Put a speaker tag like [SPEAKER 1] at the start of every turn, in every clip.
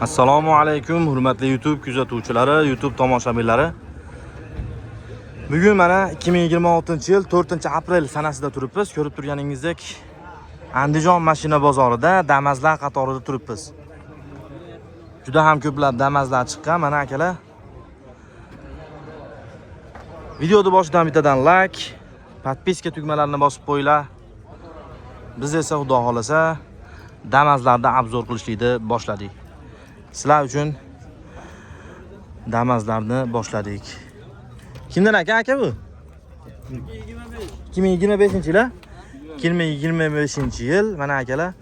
[SPEAKER 1] Assalomu alaykum, hurmatli YouTube kuzatuvchilari, YouTube tomoshabinlari. Bugun mana 2026-yil 4-aprel sanasida turibmiz. Ko'rib turganingizdek, Andijon mashina bozorida Damazlar qatorida turibmiz. Juda ham ko'plab Damazlar chiqqan, mana akalar. Videoni boshidan bittadan like, подписка tugmalarini bosib qo'yinglar. Biz esa xudo xolasa Damazlarda обзор qilishlikni boshladik. Sizlar uchun Damazlarni boshladik. Kimdan aka, aka bu? 2025 yil, 2025 yil mana akalar.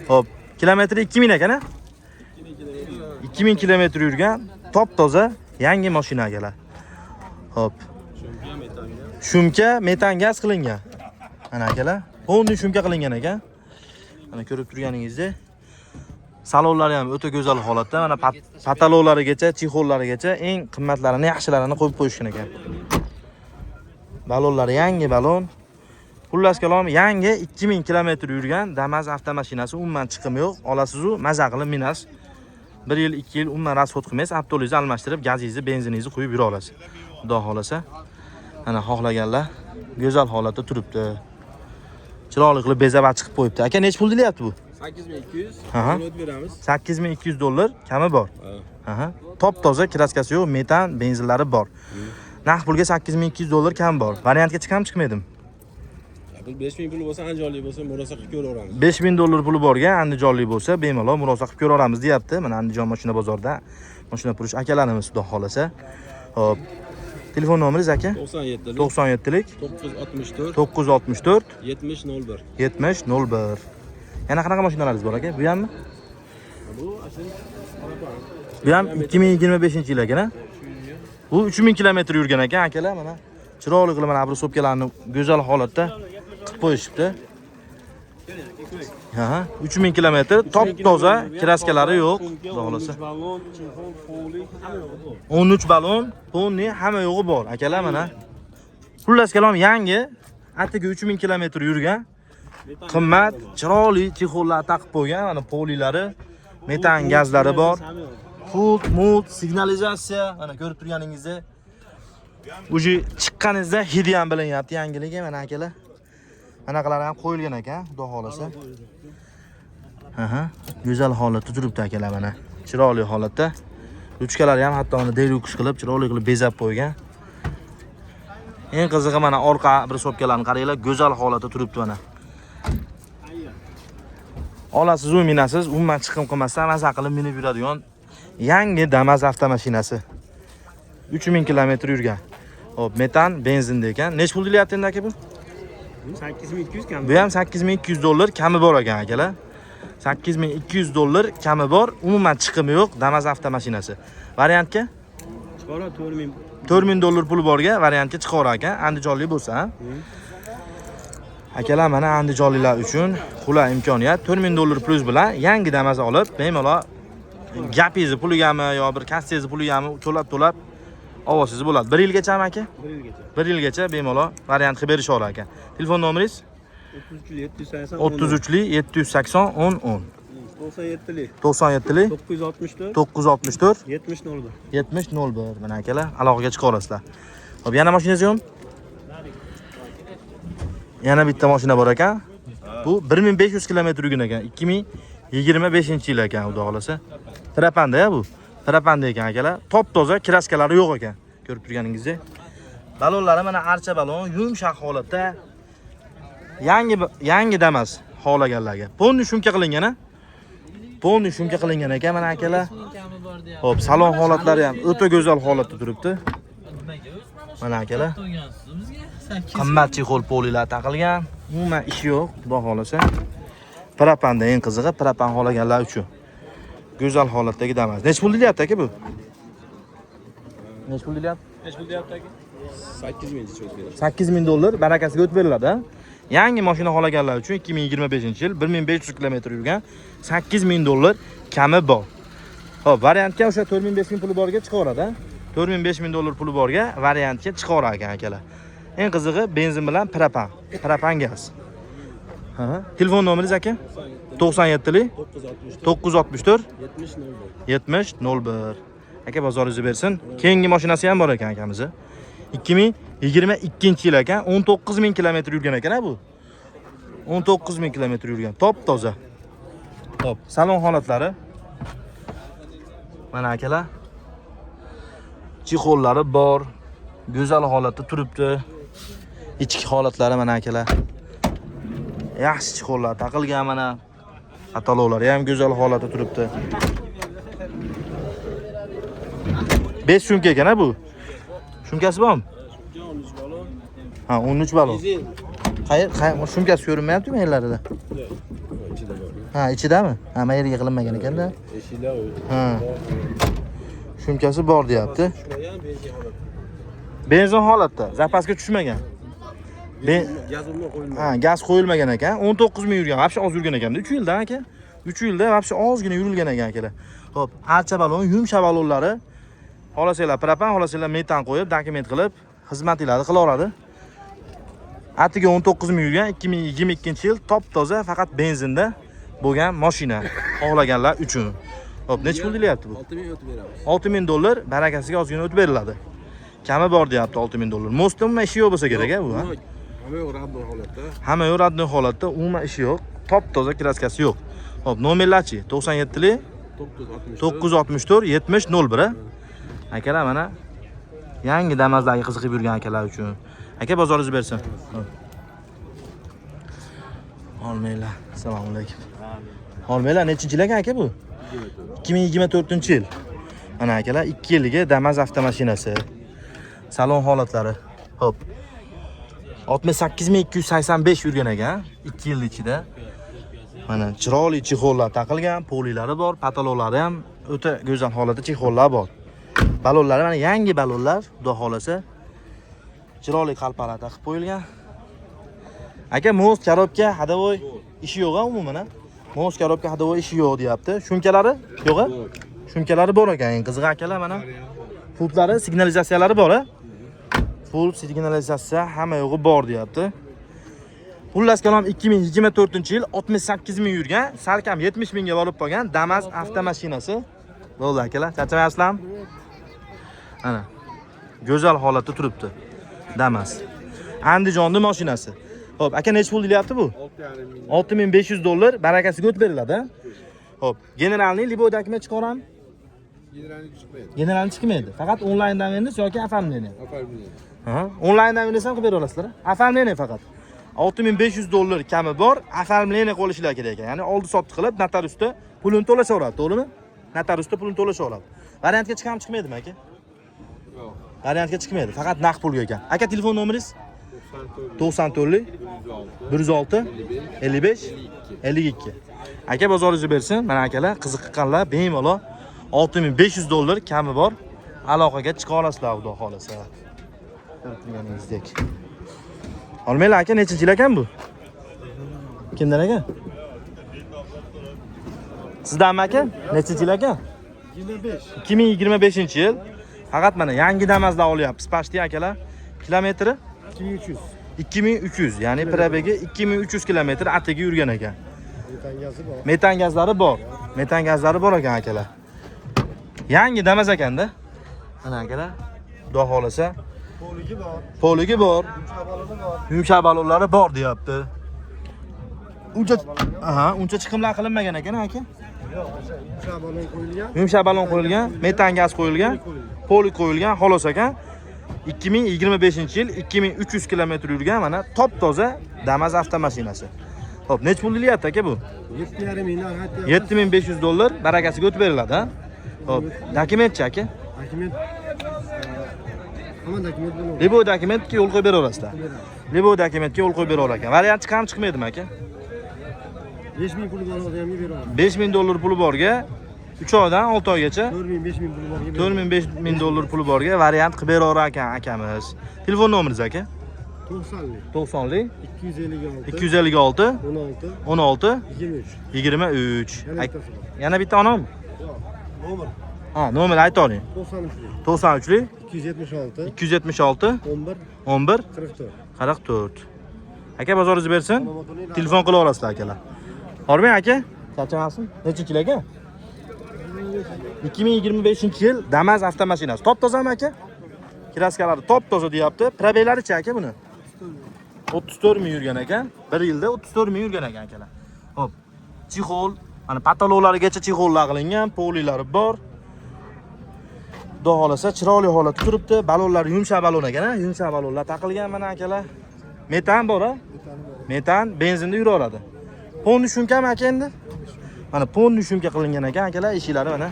[SPEAKER 1] Xo'p, kilometri 2000 ekan, a? 2000 kilometr yurgan, top toza yangi mashina akalar. Xo'p. Shumka metan gaz qilingan. Mana akalar, полный shumka qilingan ekan. Mana ko'rib turganingizdek, salonlari ham o'ta go'zal holatda. Mana потолок larigacha, чехол larigacha eng qimmatlarini, yaxshilarini qo'yib qo'yishgan ekan. Balonlari yangi balon. Xullas kalom, yangi 2000 kilometr yurgan Damas avtomashinasi, umuman chiqimi yo'q. Olasiz-u, maza qilib minasiz. 1 yil, 2 yil umuman расход qilmaysiz. Avtolingizni almashtirib, gazingizni, benziningizni quyib yura olasiz. Xudo xolasa. Mana xohlaganlar, go'zal holatda turibdi. Chiroyli qilib bezab chiqib qo'yibdi. Aka, necha pul deyilyapti bu?
[SPEAKER 2] 8200. O'tib beramiz.
[SPEAKER 1] 8200 dollar kami bor. Aha. Top toza, краска si yo'q, metan, benzinlari bor. Naqd pulga 8200 dollar kam bor. Variantga chiqam, chiqmaydimi?
[SPEAKER 2] Bu 5000 puli bo'lsa, andijonlik bo'lsa, murosa qilib ko'raveramiz.
[SPEAKER 1] 5000 dollar puli borga, andijonlik bo'lsa, bemalol murosa qilib ko'raveramiz deyapti. Mana Andijon mashina bozorida mashina purish akalarimiz, xudo xolasa. Xo'p. Telefon nomeringiz, aka?
[SPEAKER 2] 97
[SPEAKER 1] 97 lik
[SPEAKER 2] 964
[SPEAKER 1] 964
[SPEAKER 2] 70 01.
[SPEAKER 1] 70 01. Yana qanaqa mashinalaringiz bor, aka? Bu hammi?
[SPEAKER 2] Bu asl.
[SPEAKER 1] Bu ham 2025 yil ekan, a? Bu 3000 kilometr yurgan ekan, akalar, mana. Chiroyli qilib mana обрисовка larni go'zal holatda qilib qo'yishibdi. Ha, 3000 kilometr, top toza, краска lari yo'q, xudo xolasa.
[SPEAKER 2] Balon, чехол, полик, hamma yo'q bor.
[SPEAKER 1] 13 balon, полный, hamma yo'g'i bor, akalar, mana. Xullas kalom, yangi, atigi 3000 kilometr yurgan. Qimmat, chiroyli чехол lar taqib qo'ygan, mana полик lari, metan gazlari bor. Pult, mult, signalizatsiya, mana ko'rib turganingizdek. Уже chiqqaningizda hidi ham bilinyapti yangiligi, mana akalar. Anaqalar ham qo'yilgan ekan, xudo xolasa. Aha, go'zal holatda turibdi akalar, mana. Chiroyli holatda. Ruchkalari ham hatto uni deluxe qilib, chiroyli qilib bezab qo'ygan. Eng qizig'i, mana orqa обрисовка larni qaranglar, go'zal holatda turibdi mana. Olasiz u minasiz, umuman chiqim qilmasdan maza qilib minib yuradigan yangi Damas avtomashinasi. 3000 kilometr yurgan. Xo'p, metan, benzinda ekan. Necha pul deyilyapti endi, aka, bu?
[SPEAKER 2] 8200 kam.
[SPEAKER 1] Bu ham 8200 dollar kami bor ekan, akalar. 8200 dollar kami bor, umuman chiqimi yo'q Damas avtomashinasi. Variantga
[SPEAKER 2] Chiqaradi 4000.
[SPEAKER 1] 4000 dollar puli borga variantga chiqaverar ekan, andijonlik bo'lsa. Ha? Akalar, mana andijonliklar uchun qulay imkoniyat. 4000 dollar plyus bilan yangi Damas olib, bemalol gapingizni puligami yo bir kassangizni puligami to'lab-to'lab olsangiz bo'ladi. 1 yilgachami, aka?
[SPEAKER 2] 1 yilgacha.
[SPEAKER 1] 1 yilgacha bemalol variant qilib berishaverar ekan. Telefon nomeringiz?
[SPEAKER 2] 33 780.
[SPEAKER 1] 33 780 10 10.
[SPEAKER 2] 97 lik
[SPEAKER 1] 97 lik
[SPEAKER 2] 964
[SPEAKER 1] 964
[SPEAKER 2] 70 01.
[SPEAKER 1] 70 01. Mana akalar, aloqaga chiqa olasizlar. Xo'p, yana mashinangiz yo'qmi? Yana bitta mashina bor ekan. Bu 1500 kilometr yurgan ekan. 2025 yil ekan, xudo xolasa. Trapanda ya bu. Trapanda ekan, akalar. Top toza, краска lari yo'q ekan. Ko'rib turganingizdek. Balonlari mana archa balon, yumshoq holatda. Yangi yangi Damas xohlaganlarga. Полный shumka qilingan, a? Полный shumka qilingan ekan, mana akalar. Xo'p, salon holatlari ham o'ta go'zal holatda turibdi. Mana akalar. Qimmat чехол полик lar taqilgan. Umuman ishi yo'q, xudo xolasa. Prapanda, eng qizig'i, prapan xohlaganlar uchun. Go'zal holatdagi Damas. Necha pul deyilyapti, aka, bu? Necha pul deyilyapti?
[SPEAKER 2] Necha pul deyapti, aka? 8000 o'tib beramiz.
[SPEAKER 1] 8000 dollar barakasiga o'tib beriladi, a? Yangi mashina xohlaganlar uchun 2025-yil, 1500 kilometr yurgan, 8000 dollar kami bor. Xo'p, variantga o'sha 4000 5000 puli borga chiqaveradi, a? 4000 5000 dollar puli borga variantga chiqaverar ekan, akalar. Eng qizig'i, benzin bilan propan. Propan gaz. Ha. Telefon nomeringiz, aka? 97lik
[SPEAKER 2] 964
[SPEAKER 1] 964
[SPEAKER 2] 70 01.
[SPEAKER 1] 70 01. Aka, bozoringizni bersin. Keyingi mashinasi ham bor ekan akamizni. 2022 yil ekan, 19 ming kilometr yurgan ekan, ha bu. 19 ming kilometr yurgan. Top toza. Top. Salon holatlari. Mana, akalar. Чехол lari bor. Go'zal holatda turibdi. Ichki holatlari, mana, akalar. Yaxshi чехол lar taqilgan mana. Потолок lari ham go'zal holatda turibdi. 5 sumka ekan, ha bu. Sumkasi bormi?
[SPEAKER 2] 13 balon.
[SPEAKER 1] Ha, 13 balon.
[SPEAKER 2] Benzin.
[SPEAKER 1] Qayer, qayer sumkasi ko'rinmayapti-ku yerlarida.
[SPEAKER 2] Ichida bor.
[SPEAKER 1] Ha, ichidami? Ha, mana yerga qilinmagan ekanda.
[SPEAKER 2] Eshiklar.
[SPEAKER 1] Ha. Sumkasi bor deyapti.
[SPEAKER 2] Tushmagan, benzin holatda.
[SPEAKER 1] Benzin holatda, запас ga tushmagan.
[SPEAKER 2] Gaz umuman qo'yilmagan.
[SPEAKER 1] Ha, gaz qo'yilmagan ekan. 19 ming yurgan. Вообще oz yurgan ekanda. 3 yilda, aka. 3 yilda вообще ozgina yurilgan ekan, akalar. Xo'p, archa balon, yumshoq balonlari. Xohlasanglar propan, xohlasanglar metan qo'yib, dokument qilib, xizmatinglarni qilaveradi. Atiga 19 ming yurgan, 2022 yil, top toza, faqat benzinda bo'lgan mashina xohlaganlar uchun. Xo'p, necha pul deyilyapti bu?
[SPEAKER 2] 6000 o'tib beramiz.
[SPEAKER 1] 6000 dollar, barakasiga ozgina o'tib beriladi. Kami bor deyapti, 6000 dollar. Мост da umuman ishi yo'q bo'lsa kerak, a bu, ha?
[SPEAKER 2] Hamma yo'q родной holatda.
[SPEAKER 1] Hamma yo'q родной holatda, umuman ishi yo'q. Top toza, краска si yo'q. Xo'p, nomerlarchi? 97lik
[SPEAKER 2] 964
[SPEAKER 1] 964 70 01, a? Akalar, mana yangi Damazlarga qiziqib yurgan akalar uchun. Aka, bozoringizni bersin. Xo'p. Olmanglar. Assalomu alaykum. Olmanglar, nechinchi yil ekan, aka, bu? 2024 yil. Mana, akalar, 2 yilligi Damas avtomashinasi. Salon holatlari. Xo'p. 68 285 yurgan ekan 2 yil ichida. Mana chiroyli чехол lar taqilgan, poliklari bor, потолок lari ham o'ta go'zal holatda, чехол lar bor. Balonlari mana yangi balonlar, xudo xolasa. Chiroyli qalpalar taqib qo'yilgan. Aka, мост, коробка, ходовой ishi yo'q, a umuman, a? Мост, коробка, ходовой ishi yo'q deyapti. Shumkalari yo'q, a? Shumkalari bor ekan, eng qizig'i, akalar, mana. Pultlari, signalizatsiyalari bor, a? Full signalizatsiya, hamma yo'g'i bor deyapti. Xullas kalom, 2024 yil, 68 ming yurgan, salkam 70 mingga borib qolgan Damas avtomashinasi. Bo'ldi, akalar, charchamayapsizlarmi? Ana. Go'zal holatda turibdi. Damas. Andijonni mashinasi. Xo'p, aka, necha pul deyilyapti bu?
[SPEAKER 2] 6,5 ming.
[SPEAKER 1] 6500 dollar, barakasiga o'tib beriladi, a? Xo'p, генеральный любой dokument chiqaramiz?
[SPEAKER 2] Генеральный chiqmaydi.
[SPEAKER 1] Генеральный chiqmaydi. Faqat onlayndan emas yoki оформление.
[SPEAKER 2] Оформление.
[SPEAKER 1] Ha, onlayndan ham qilib bera olasizlar. Оформление faqat. 6500 dollar kami bor, оформление qilishlar kerak ekan. Ya'ni oldi sotdi qilib, notariusda pulini to'lashaveradi, to'g'rimi? Notariusda pulini to'lashaveradi. Variantga chiqami, chiqmaydimi, aka?
[SPEAKER 2] Yo'q.
[SPEAKER 1] Variantga chiqmaydi, faqat naqd pulga ekan. Aka, telefon nomeringiz?
[SPEAKER 2] 94
[SPEAKER 1] 94
[SPEAKER 2] 106
[SPEAKER 1] 106 55 52. Aka, bozoringizni bersin. Mana, akalar, qiziqqanlar bemalol 6500 dollar kami bor. Aloqaga chiqa olasizlar, xudo xolasa. Ko'rib turganingizdek. Olmanglar, aka, nechinchi yil ekan bu? Kimdan, aka? Sizdanmi, aka? Nechinchi yil ekan?
[SPEAKER 2] 25.
[SPEAKER 1] 2025 yil. Faqat mana yangi Damazlar olyapmiz. Почти, akalar. Kilometri
[SPEAKER 2] 2300.
[SPEAKER 1] 2300, ya'ni пробег i 2300 kilometr atigi yurgan ekan.
[SPEAKER 2] Metan gazi bor.
[SPEAKER 1] Metan gazlari bor. Metan gazlari bor ekan, akalar. Yangi Damas ekanda. Mana, akalar, xudo xolasa.
[SPEAKER 2] Poligi bor.
[SPEAKER 1] Poligi bor,
[SPEAKER 2] Yumshoq baloni bor.
[SPEAKER 1] Yumshoq balonlari bor deyapti. Uncha aha, uncha chiqimlar qilinmagan ekan, aka.
[SPEAKER 2] Yo'q, o'sha yumshoq balon qo'yilgan.
[SPEAKER 1] Yumshoq balon qo'yilgan, metan gaz qo'yilgan, polik qo'yilgan, xolos ekan. 2025 yil, 2300 kilometr yurgan, mana top toza Damas avtomashinasi. Xo'p, necha pul deyilyapti, aka, bu?
[SPEAKER 2] 7,5 ming narx aytyapmiz.
[SPEAKER 1] 7500 dollar, barakasiga o'tib beriladi, ha? Xo'p, dokumentchi, aka?
[SPEAKER 2] Dokument, hamma dokument bilan.
[SPEAKER 1] Любой dokumentga yo'l qo'yib beraverasizlar. Любой dokumentga yo'l qo'yib beraverar ekan. Variant chiqami, chiqmaydimi, aka?
[SPEAKER 2] 5000 puli bor odamga beraveramiz.
[SPEAKER 1] 5000 dollar puli borga 3 oydan 6 oygacha.
[SPEAKER 2] 4000, 5000 puli borga.
[SPEAKER 1] 4000, 5000 dollar puli borga variant qilib beraverar ekan akamiz. Telefon nomeringiz, aka?
[SPEAKER 2] 90lik
[SPEAKER 1] 90lik
[SPEAKER 2] 256
[SPEAKER 1] 256
[SPEAKER 2] 16
[SPEAKER 1] 16
[SPEAKER 2] 23.
[SPEAKER 1] 23.
[SPEAKER 2] Yana bittasi bor.
[SPEAKER 1] Yana bitta onam?
[SPEAKER 2] Yo'q, nomer.
[SPEAKER 1] Ha, nomer ayta oling.
[SPEAKER 2] 93lik
[SPEAKER 1] 93lik
[SPEAKER 2] 276
[SPEAKER 1] 276
[SPEAKER 2] 11
[SPEAKER 1] 11
[SPEAKER 2] 44.
[SPEAKER 1] 44. Aka, bozoringizni bersin. Telefon qila olasizlar, akalar. Hormang, aka. Charchamasmi? Nechinchi yil, aka? 2025-yil Damas avtomashinasi. Top tozami, aka? Краска lari top toza deyapti. Пробег larichi, aka, buni? 34 ming yurgan ekan. Bir yilda 34 ming yurgan ekan, akalar. Xo'p. Чехол, mana потолок larigacha чехол lar qilingan, polilari bor. Xudo xohlasa, chiroyli holatda turibdi. Balonlar yumshoq balon ekan, ha? Yumshoq balonlar taqilgan mana, akalar. Metan bor, ha? Metan, benzinda yuraveradi. Полный шумка mi, aka, endi? Mana полный шумка qilingan ekan, akalar, eshiklari mana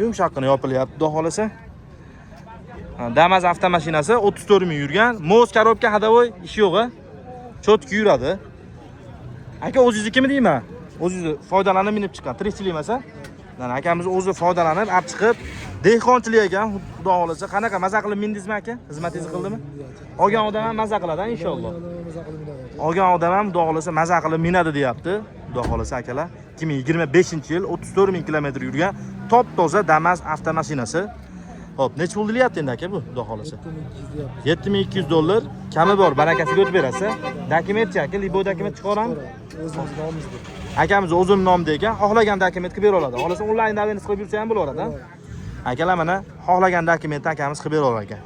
[SPEAKER 1] yumshoqqina yopilyapti, xudo xohlasa. Ha, Damas avtomashinasi 34 ming yurgan. Мост, коробка, ходовой ishi yo'q, ha? Чётко yuradi. Aka, o'zingiznikimi deyman? O'zingiz foydalanib minib chiqqan, tirikchilik emas, a? Mana akamiz o'zi foydalanib olib chiqib, dehqonchilik ekan, xudo xohlasa. Qanaqa, maza qilib mindingizmi, aka? Xizmatingizni qildimi? Olgan odam ham maza qiladi, inshaalloh. Olgan odam ham, xudo xohlasa, maza qilib minadi deyapti. Xudo xohlasa, akalar. 2025-yil 34 ming kilometr yurgan top toza Damas avtomashinasi. Xo'p, necha pul deyilyapti endi, aka, bu, xudo xohlasa? 7200 dollar kami bor, barakasiga o'tib berasiz. Документ chi, aka, любой документ chiqaramiz.
[SPEAKER 3] O'zimiz nomimizda.
[SPEAKER 1] Akamiz o'zini nomida ekan, xohlagan документ qilib bera oladi. Xohlasa, onlayn доверенность qilib yursa ham bo'laveradi. Akalar, mana xohlagan документ ni akamiz qilib bera olar ekan.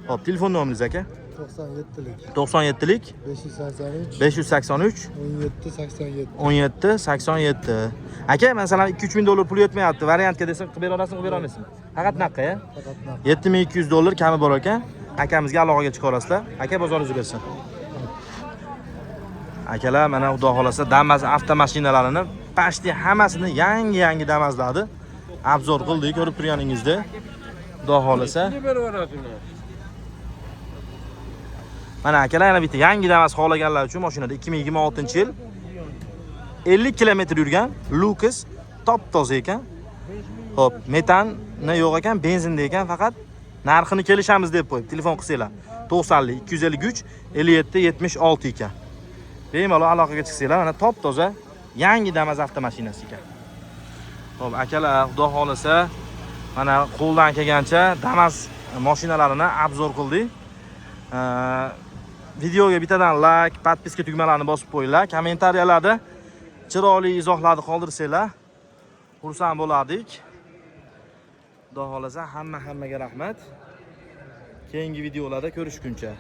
[SPEAKER 1] Xo'p, telefon nomeringiz, aka?
[SPEAKER 3] 97lik.
[SPEAKER 1] 97lik.
[SPEAKER 3] 583.
[SPEAKER 1] 583.
[SPEAKER 3] 17 87.
[SPEAKER 1] 17 87. Aka, masalan, 2-3 ming dollar pul yetmayapti, variantga desa qilib bera olasizmi, qilib bera olmaysizmi? Faqat naqqa, ya?
[SPEAKER 3] Faqat naqd.
[SPEAKER 1] 7200 dollar kami bor ekan. Akamizga aloqaga chiqa olasizlar. Aka, bozoringizni bersin. Akalar, mana xudo xohlasa Damas avtomashinalarini почти hammasini, yangi yangi Damaslarni обзор qildik, ko'rib turganingizdek. Xudo xohlasa. Mana, akalar, yana bitta yangi Damas xohlaganlar uchun mashinada 2026-yil 50 kilometr yurgan Lucas top toza ekan. Xo'p, metanni yo'q ekan, benzinda ekan faqat. Narxini kelishamiz deb qo'yib, telefon qilsanglar. 90 lik 253 57 76 ekan. Bemalol aloqaga chiqsanglar, mana top toza yangi Damas avtomashinasi ekan. Xo'p, akalar, xudo xohlasa, mana qo'ldan kelgancha Damas mashinalarini обзор qildik. Videoga bittadan like, подписка tugmalarini bosib qo'yinglar. Kommentariyalarda chiroyli izohlarni qoldirsanglar, xursand bo'lardik. Xudo xohlasa, hamma hammaga rahmat. Keyingi videolarda ko'rishguncha.